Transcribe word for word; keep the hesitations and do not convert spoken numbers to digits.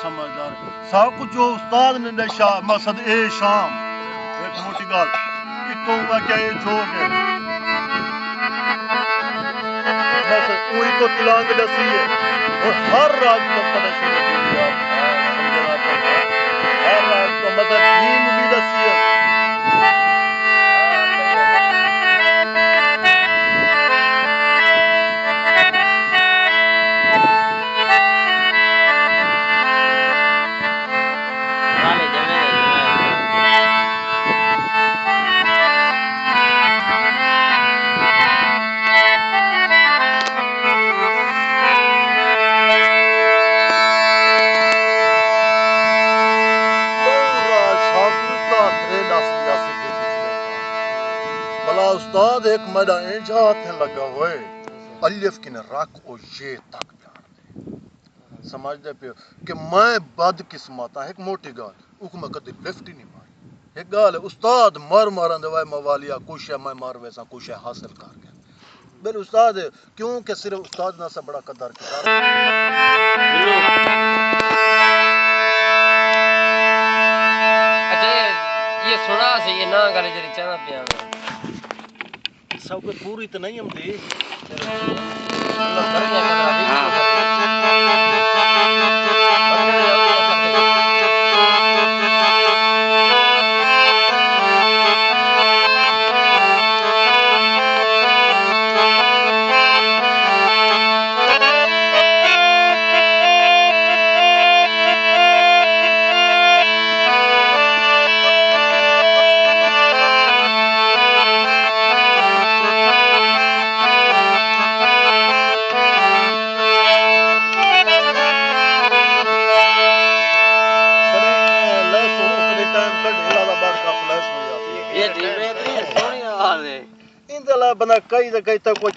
سمجھدار۔ سب کچھ جو استاد نے ݙسیا، مقصد اے شام۔ ہک موٹی ڳالھ، اتوں میں کیا اے جھوک ہے۔ بس اوہی کو تلانگ ݙسی ہے۔ اور ہر راج کو پتہ شروع تھی گیا۔ ہر راج کو مطلب دین بھی ݙسی ہے۔ بھلا استاد، ہک میݙا انج ہتھ لڳا ہوئے، الف کنے رکھ او یہ تک ڄاݨ دے۔ سمجھدے پیو کہ میں بد قسمت ہاں، ہک موٹی ڳالھ، اوکوں میں کدی لفٹ ہی نہیں ماری۔ ہک ڳالھ ہے، استاد مر مارن دے وائے موالیا، کوئی شے میں مر ویساں، کوئی شے حاصل کر گیا۔ بل استاد، کیوں کہ صرف استاد نہ سا بڑا قدر کیتا۔ اچھا، یہ سنا سی، یہ نہ گل جڑی چاہنا پیا میں۔ سب کوئی پوری تو نہیں ہوندی۔ یہ ٹیم ہے، سوہݨی آواز ہے۔ ایندے علاوہ بندہ کئی تے کئی تک کوئی